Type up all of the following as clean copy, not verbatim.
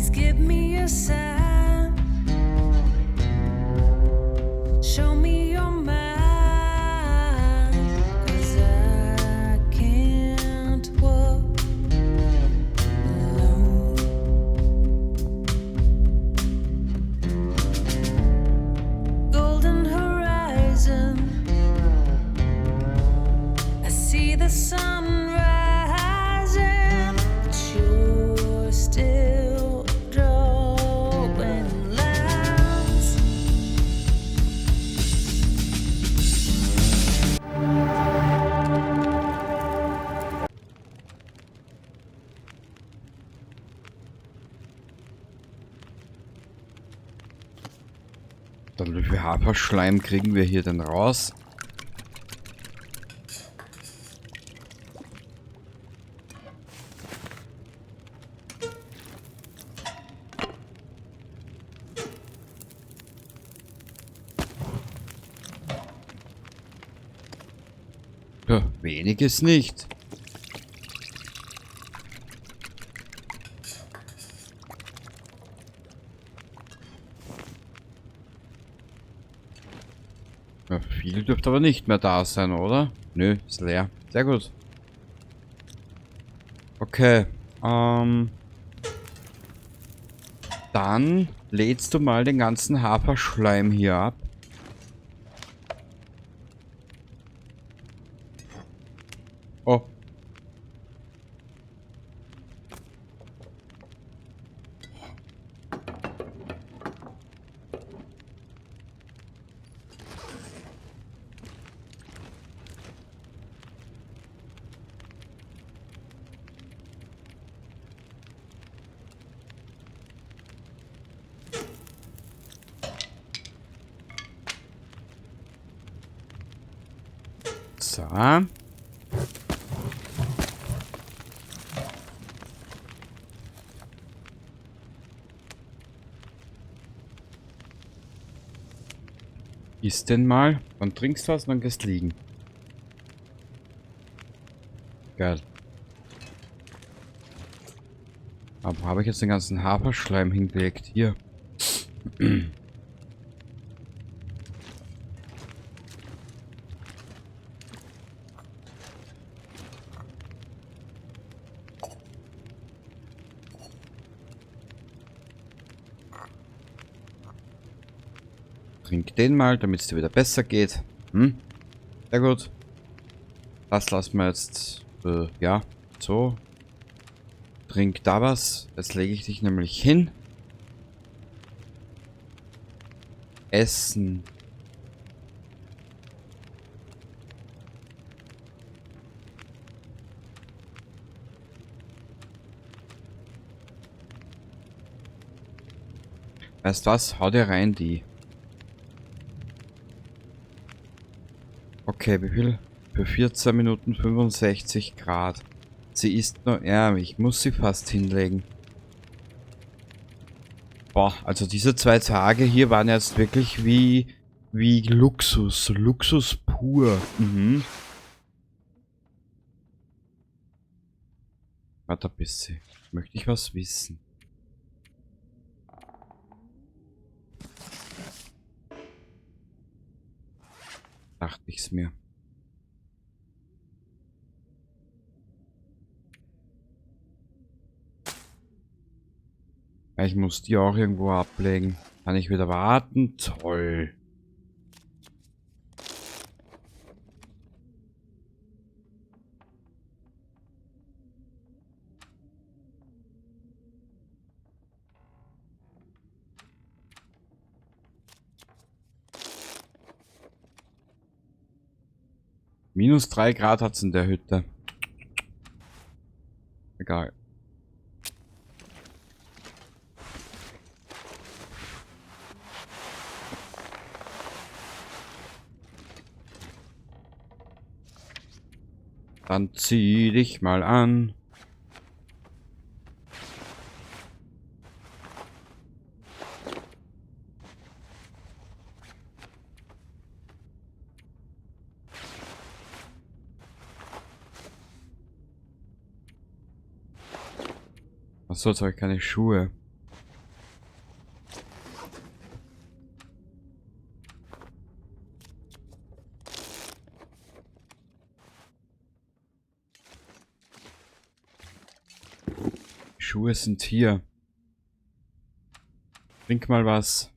Please give me a sign. Show me your mind. 'Cause I can't walk alone. Golden horizon. I see the sun rising, but you're still drawing lines. Dann wie viel Haferschleim kriegen wir hier denn raus? Ja, wenig ist nicht. Ja, viel dürfte aber nicht mehr da sein, oder? Nö, ist leer. Sehr gut. Okay. Dann lädst du mal den ganzen Haferschleim hier ab. Oh. So. Iss denn mal, dann trinkst du was und dann gehst liegen. Geil. Aber wo habe ich jetzt den ganzen Haferschleim hingelegt? Hier. Trink den mal, damit es dir wieder besser geht. Hm? Sehr gut. Das lassen wir jetzt, ja, so. Trink da was. Jetzt lege ich dich nämlich hin. Essen. Weißt was? Hau dir rein, die. Okay, wie viel? Für 14 Minuten 65 Grad. Sie ist nur... Ja, ich muss sie fast hinlegen. Boah, also diese 2 Tage hier waren jetzt wirklich wie Luxus. Luxus pur. Warte ein bisschen. Möchte ich was wissen? Dachte ich's mir. Ja, ich muss die auch irgendwo ablegen. Kann ich wieder warten? Toll. Minus 3 Grad hat's in der Hütte. Egal. Dann zieh dich mal an. Achso, jetzt hab ich keine Schuhe. Schuhe sind hier. Trink mal was.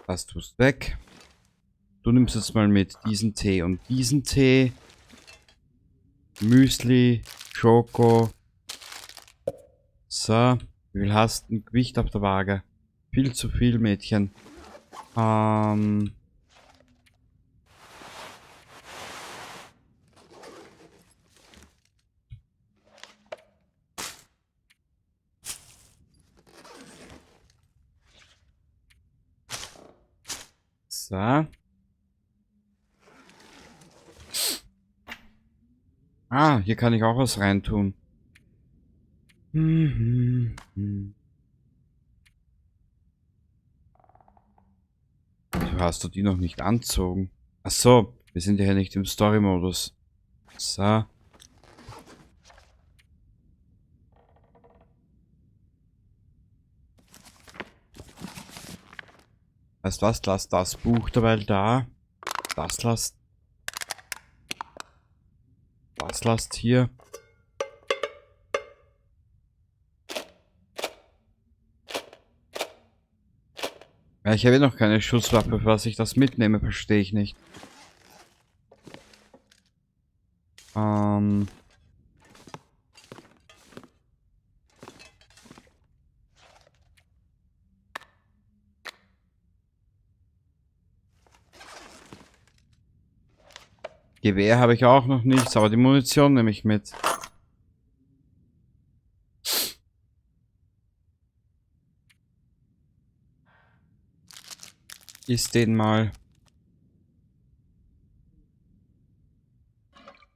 Das tust weg. Du nimmst jetzt mal mit diesen Tee und diesen Tee. Müsli, Schoko. So, wie viel hast du? Gewicht auf der Waage? Viel zu viel, Mädchen. So. Ah, hier kann ich auch was reintun. Wieso hast du die noch nicht anzogen? Ach so, wir sind ja hier nicht im Story-Modus. So. Weißt du was? Lass das Buch dabei da. Das lass. Das lasst hier. Ja, ich habe noch keine Schusswaffe, für was ich das mitnehme, verstehe ich nicht. Gewehr habe ich auch noch nichts, aber die Munition nehme ich mit. Ist den mal.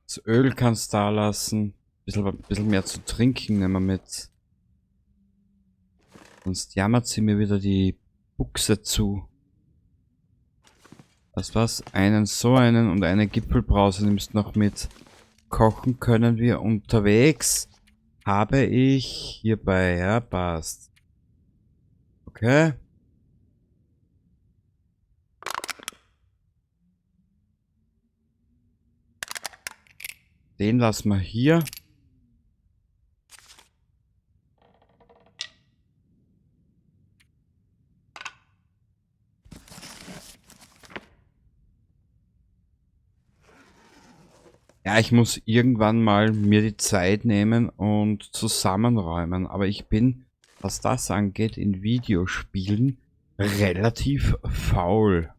Das Öl kannst du da lassen. Bisschen mehr zu trinken nehmen wir mit. Sonst jammert sie mir wieder die Buchse zu. Was war's? Einen so einen und eine Gipfelbrause nimmst du noch mit. Kochen können wir unterwegs. Habe ich hierbei, ja, passt. Okay. Den lassen wir hier. Ja, ich muss irgendwann mal mir die Zeit nehmen und zusammenräumen. Aber ich bin, was das angeht, in Videospielen relativ faul.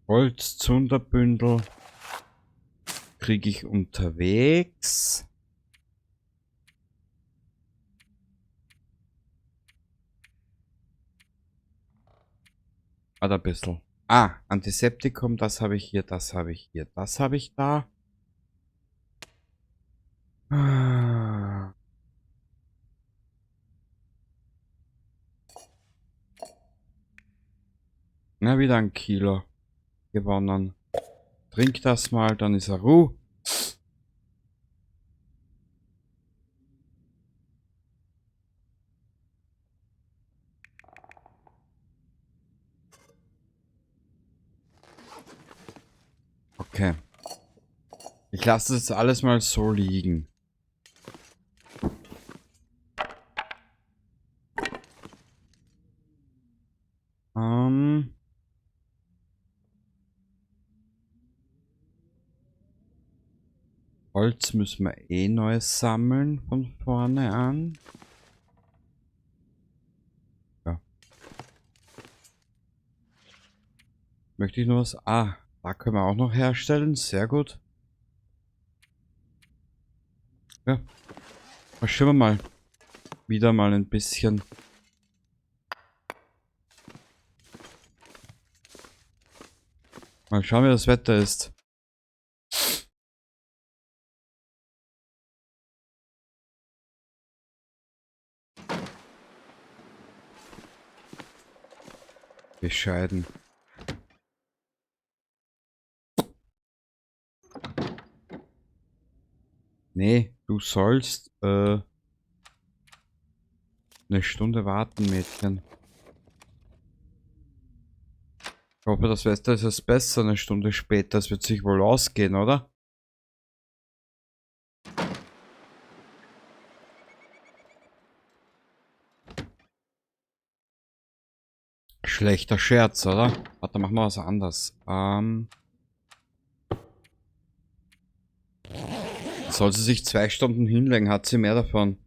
Holzzunderbündel kriege ich unterwegs. Warte ein bisschen. Ah, Antiseptikum, das habe ich hier, das habe ich hier, das habe ich da. Ah. Na, wieder ein Kilo gewonnen. Trink das mal, dann ist er Ruhe. Okay. Ich lasse das jetzt alles mal so liegen. Holz müssen wir eh neu sammeln von vorne an. Ja. Möchte ich noch was? Ah, da können wir auch noch herstellen. Sehr gut. Ja. Mal schauen wir mal. Wieder mal ein bisschen. Mal schauen, wie das Wetter ist. Bescheiden. Nee, du sollst eine Stunde warten, Mädchen. Ich hoffe, das Wetter ist jetzt besser eine Stunde später. Das wird sich wohl ausgehen, oder? Schlechter Scherz, oder? Warte, machen wir was anderes. Soll sie sich 2 Stunden hinlegen, hat sie mehr davon.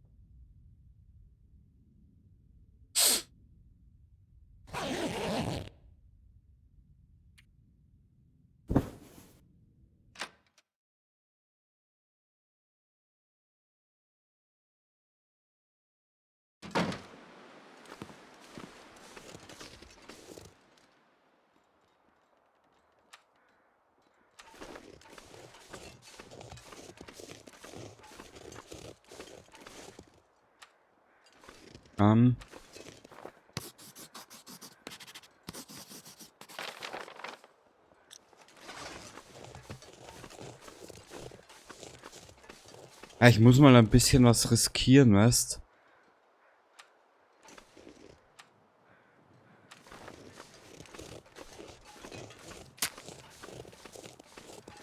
Ja, ich muss mal ein bisschen was riskieren, weißt?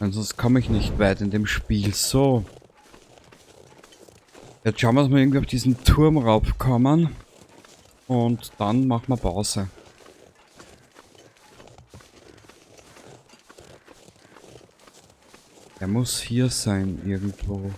Ansonsten komme ich nicht weit in dem Spiel. So. Jetzt schauen wir, dass wir irgendwie auf diesen Turm raufkommen. Und dann machen wir Pause. Er muss hier sein, irgendwo.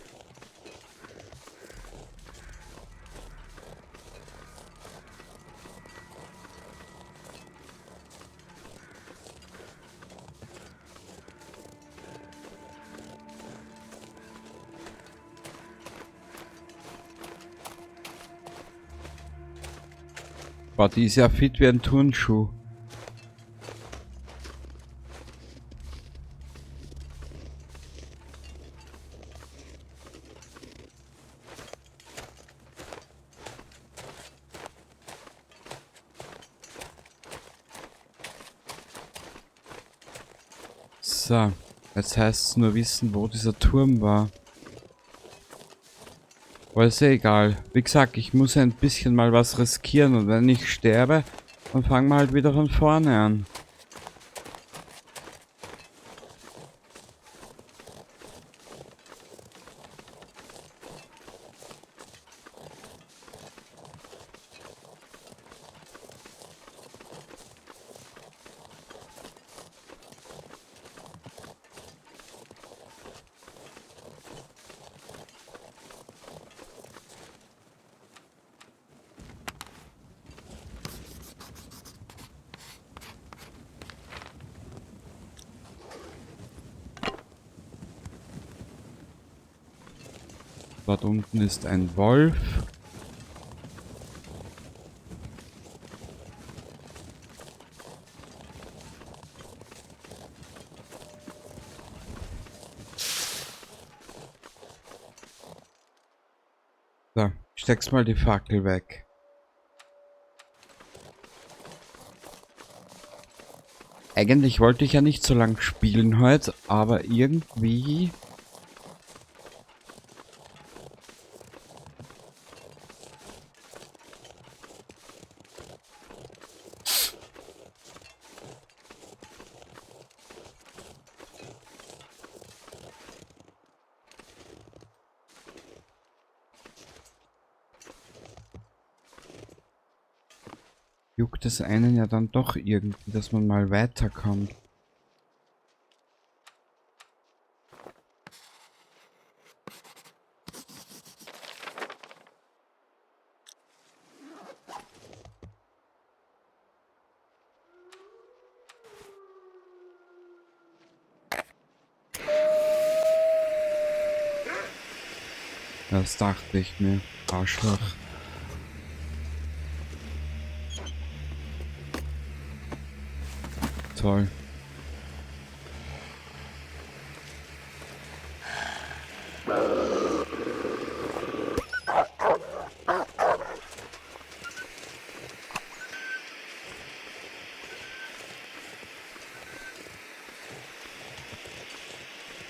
Boah, die ist ja fit wie ein Turnschuh. So, jetzt heißt es nur wissen, wo dieser Turm war. Aber ist ja egal. Wie gesagt, ich muss ja ein bisschen mal was riskieren und wenn ich sterbe, dann fangen wir halt wieder von vorne an. Dort unten ist ein Wolf. So, steck's mal die Fackel weg. Eigentlich wollte ich ja nicht so lang spielen heute, aber irgendwie... juckt es einen ja dann doch irgendwie, dass man mal weiterkommt. Das dachte ich mir. Arschloch. Toll.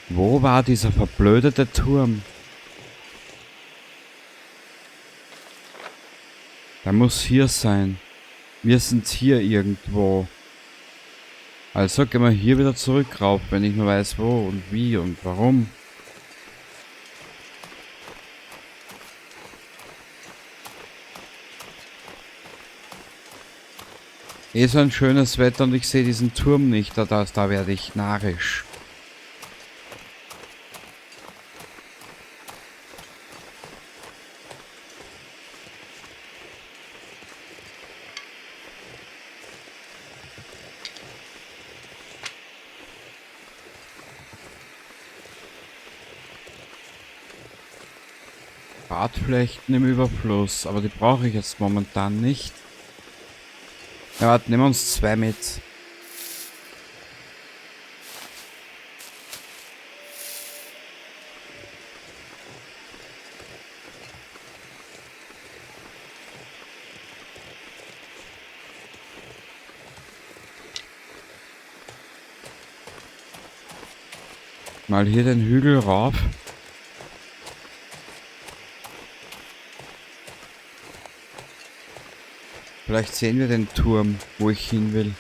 Wo war dieser verblödete Turm? Der muss hier sein. Wir sind hier irgendwo. Also gehen wir hier wieder zurück rauf, wenn ich nur weiß wo und wie und warum. Eh so ein schönes Wetter und ich sehe diesen Turm nicht. Da werde ich narrisch. Bartflechten im Überfluss, aber die brauche ich jetzt momentan nicht. Ja, warte, nehmen wir uns zwei mit. Mal hier den Hügel rauf. Vielleicht sehen wir den Turm, wo ich hin will.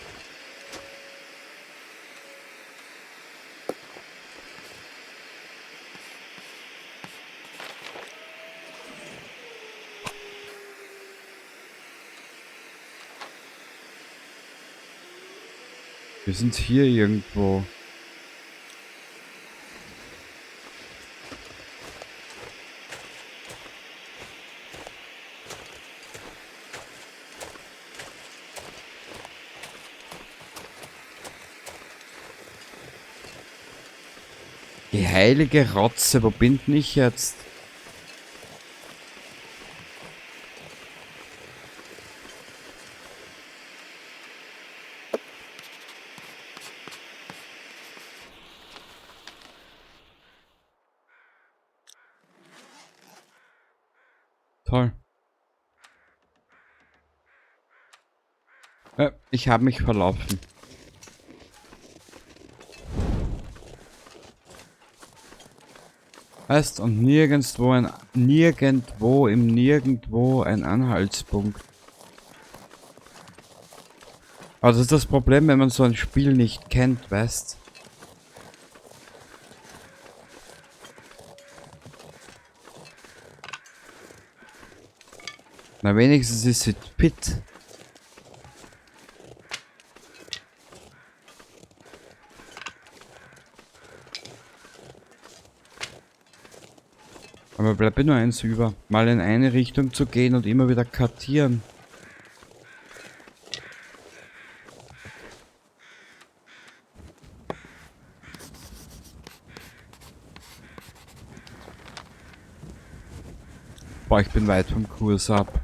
Wir sind hier irgendwo. Die heilige Rotze, wo bin denn ich jetzt? Toll. Ja, ich habe mich verlaufen. Weißt, und nirgendwo ein, nirgendwo im Nirgendwo ein Anhaltspunkt. Aber das ist das Problem, wenn man so ein Spiel nicht kennt, weißt? Na, wenigstens ist sie fit. Aber bleibt mir nur eins über. Mal in eine Richtung zu gehen und immer wieder kartieren. Boah, ich bin weit vom Kurs ab.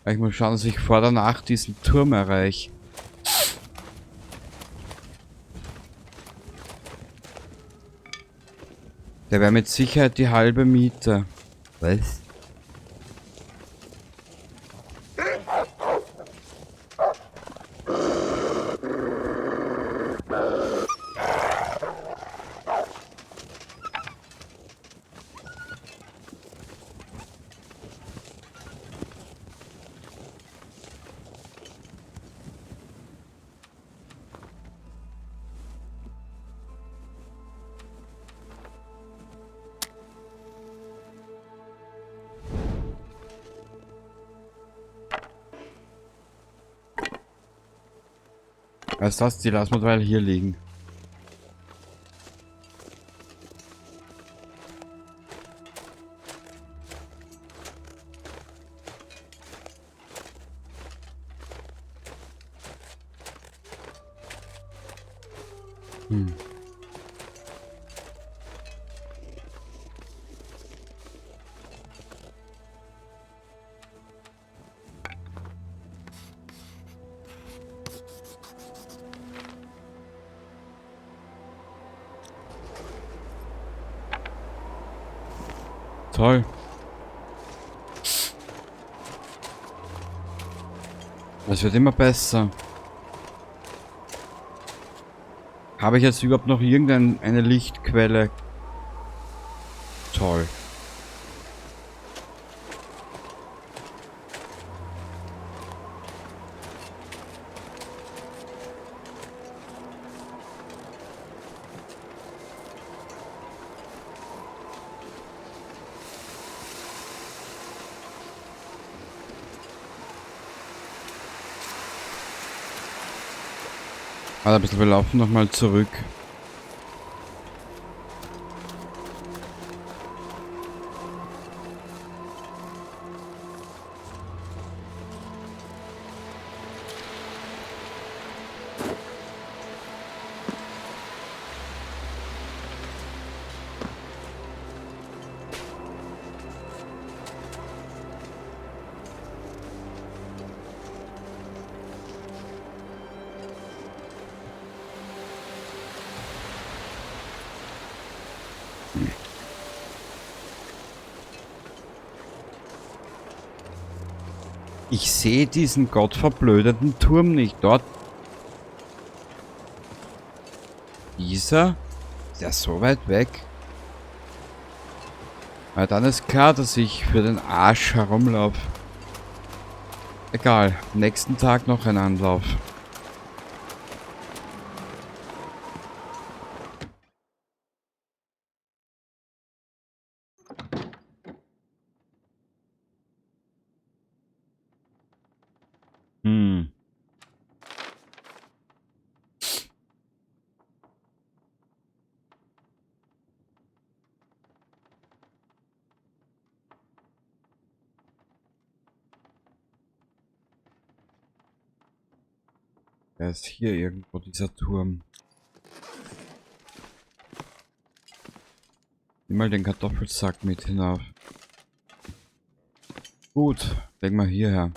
Ich muss schauen, dass ich vor der Nacht diesen Turm erreiche. Der wäre mit Sicherheit die halbe Miete. Was? Weißt du was? Die lassen wir mal hier liegen. Toll. Das wird immer besser. Habe ich jetzt überhaupt noch irgendeine Lichtquelle? Toll. Warte ein bisschen, wir laufen nochmal zurück. Ich sehe diesen gottverblödeten Turm nicht. Dort. Dieser? Ist ja so weit weg. Na, dann ist klar, dass ich für den Arsch herumlaufe. Egal. Nächsten Tag noch ein Anlauf. Der ist hier irgendwo, dieser Turm. Nimm mal den Kartoffelsack mit hinauf. Gut, legen wir hierher.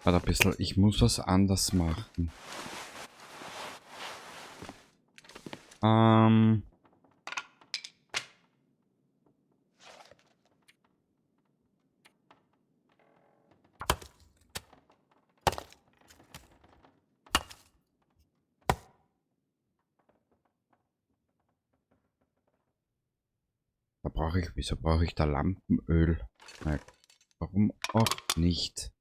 Warte ein bisschen, ich muss was anders machen. Da brauche ich, wieso brauche ich da Lampenöl? Na, warum auch nicht?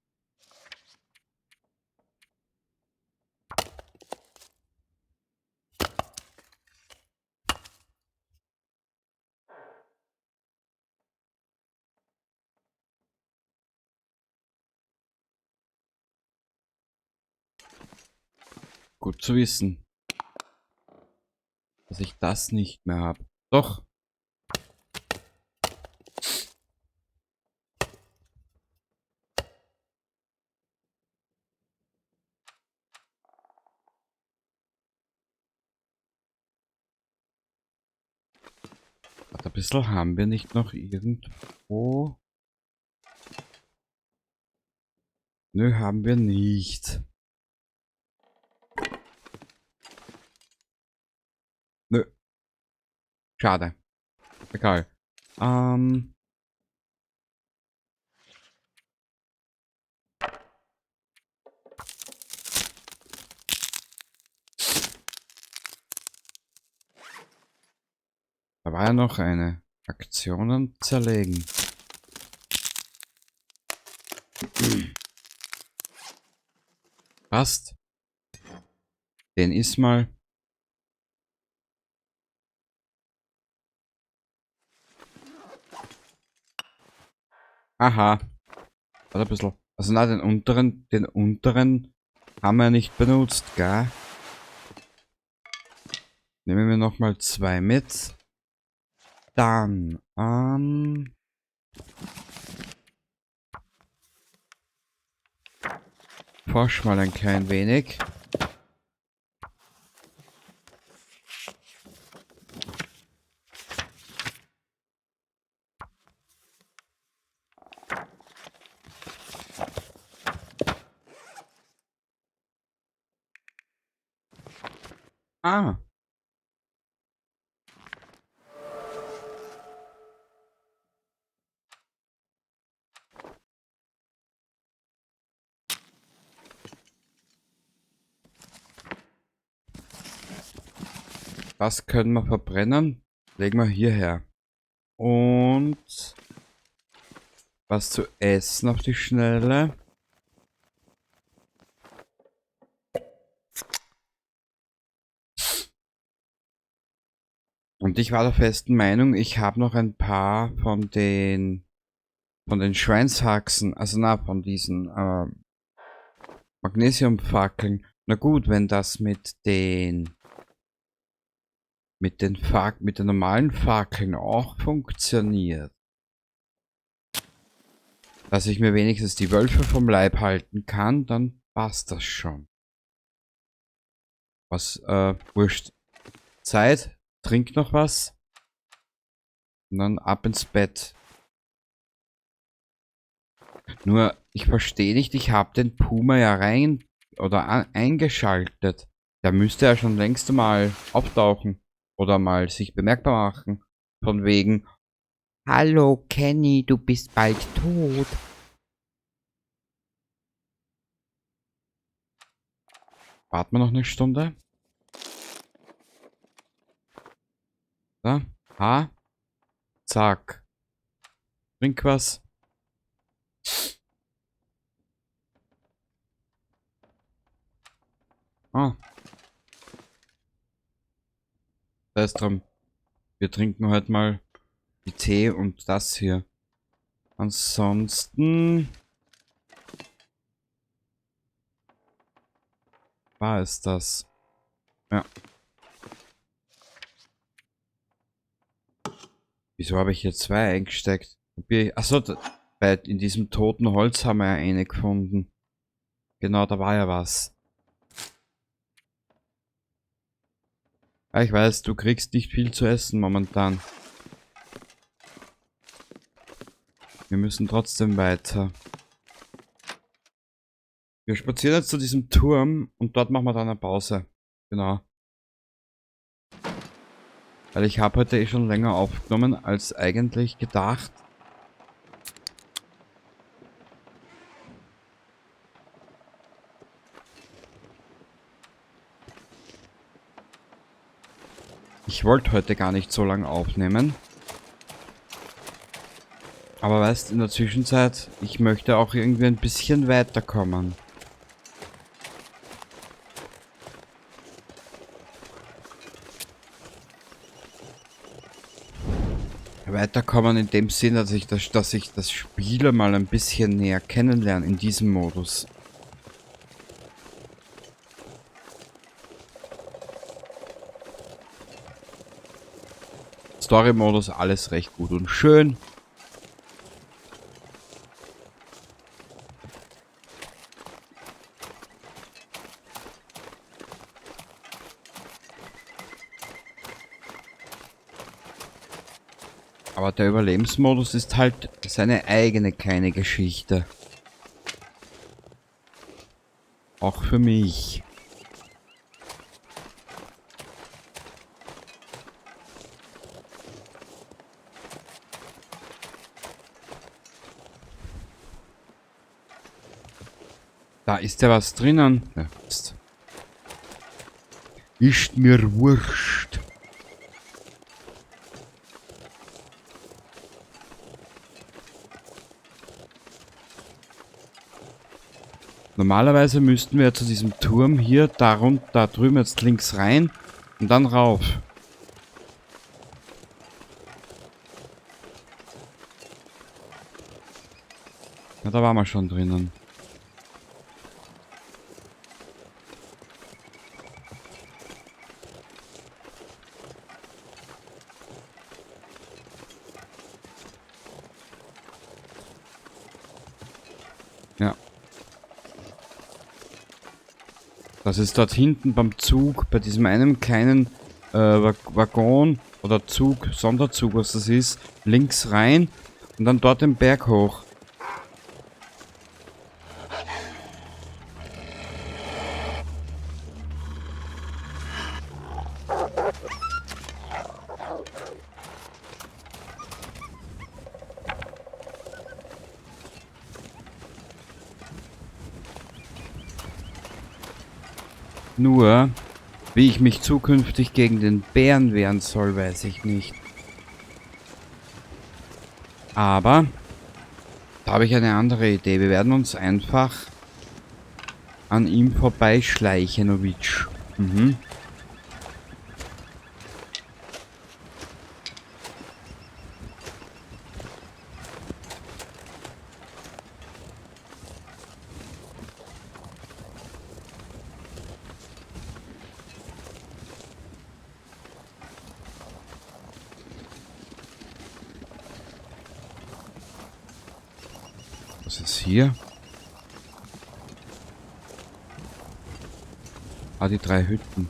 Gut zu wissen, dass ich das nicht mehr hab. Doch. Warte ein bisschen, haben wir nicht noch irgendwo? Nö, haben wir nicht. Nö. Schade. Egal. Da war ja noch eine. Aktionen zerlegen. Passt. Den ist mal. Aha. Warte ein bisschen. Also na, den unteren haben wir nicht benutzt, gell? Nehmen wir nochmal 2 mit. Dann, forsch mal ein klein wenig. Ah. Das können wir verbrennen. Legen wir hierher. Und was zu essen auf die Schnelle. Und ich war der festen Meinung, ich habe noch ein paar von den Schweinshaxen, also na, von diesen Magnesiumfackeln. Na gut, wenn das mit den normalen Fackeln auch funktioniert. Dass ich mir wenigstens die Wölfe vom Leib halten kann, dann passt das schon. Was, wurscht. Zeit, trink noch was. Und dann ab ins Bett. Nur, ich verstehe nicht, ich habe den Puma ja rein oder eingeschaltet. Der müsste ja schon längst mal auftauchen. Oder mal sich bemerkbar machen. Von wegen, hallo Kenny, du bist bald tot. Warten wir noch eine Stunde. Da. Ha. Zack. Trink was. Ah. Da ist drum. Wir trinken heute mal die Tee und das hier. Ansonsten war es das. Ja. Wieso habe ich hier zwei eingesteckt? Achso, in diesem toten Holz haben wir ja eine gefunden. Genau, da war ja was. Ja, ich weiß, du kriegst nicht viel zu essen momentan. Wir müssen trotzdem weiter. Wir spazieren jetzt zu diesem Turm und dort machen wir dann eine Pause. Genau. Weil ich habe heute eh schon länger aufgenommen als eigentlich gedacht. Ich wollte heute gar nicht so lange aufnehmen. Aber weißt, in der Zwischenzeit, ich möchte auch irgendwie ein bisschen weiterkommen. Weiterkommen in dem Sinn, dass ich das Spiel mal ein bisschen näher kennenlerne in diesem Modus. Story-Modus, alles recht gut und schön. Aber der Überlebensmodus ist halt seine eigene kleine Geschichte. Auch für mich. Da ist ja was drinnen. Ja, ist mir wurscht. Normalerweise müssten wir zu diesem Turm hier, da runter, da drüben jetzt links rein und dann rauf. Ja, da waren wir schon drinnen. Ja. Das ist dort hinten beim Zug, bei diesem einen kleinen Waggon oder Zug, Sonderzug, was das ist, links rein und dann dort den Berg hoch. Nur, Wie ich mich zukünftig gegen den Bären wehren soll, weiß ich nicht. Aber da habe ich eine andere Idee. Wir werden uns einfach an ihm vorbeischleichenovic. Mhm. Was ist hier? Ah, die drei Hütten.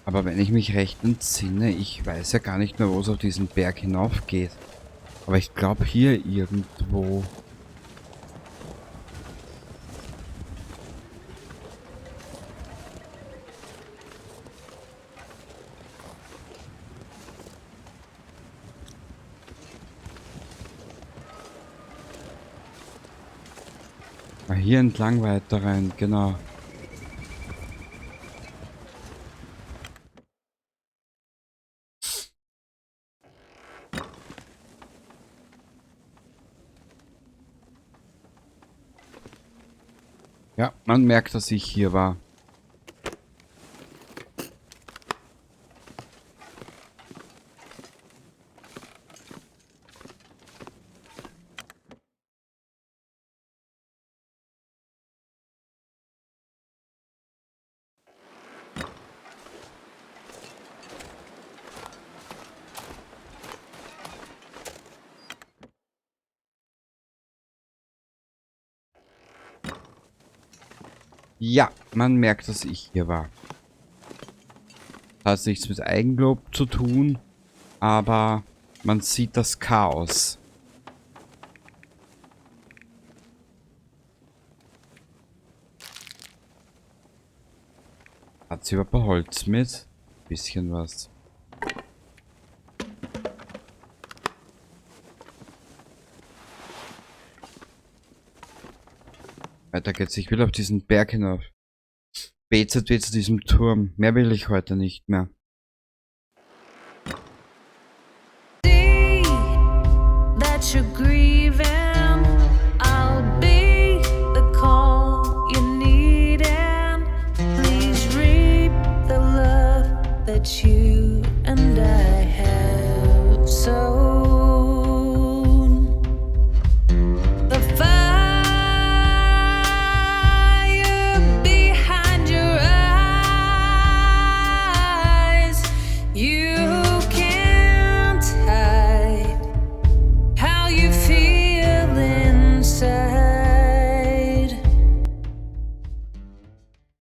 Aber wenn ich mich recht entsinne, ich weiß ja gar nicht mehr, wo es auf diesen Berg hinaufgeht. Aber ich glaube hier irgendwo. Ah, hier entlang weiter rein, genau. Ja, man merkt, dass ich hier war. Ja, man merkt, dass ich hier war. Hat nichts mit Eigenlob zu tun, aber man sieht das Chaos. Hat sie überhaupt Holz mit? Bisschen was. Weiter geht's. Ich will auf diesen Berg hinauf. BZW zu diesem Turm. Mehr will ich heute nicht mehr. That you're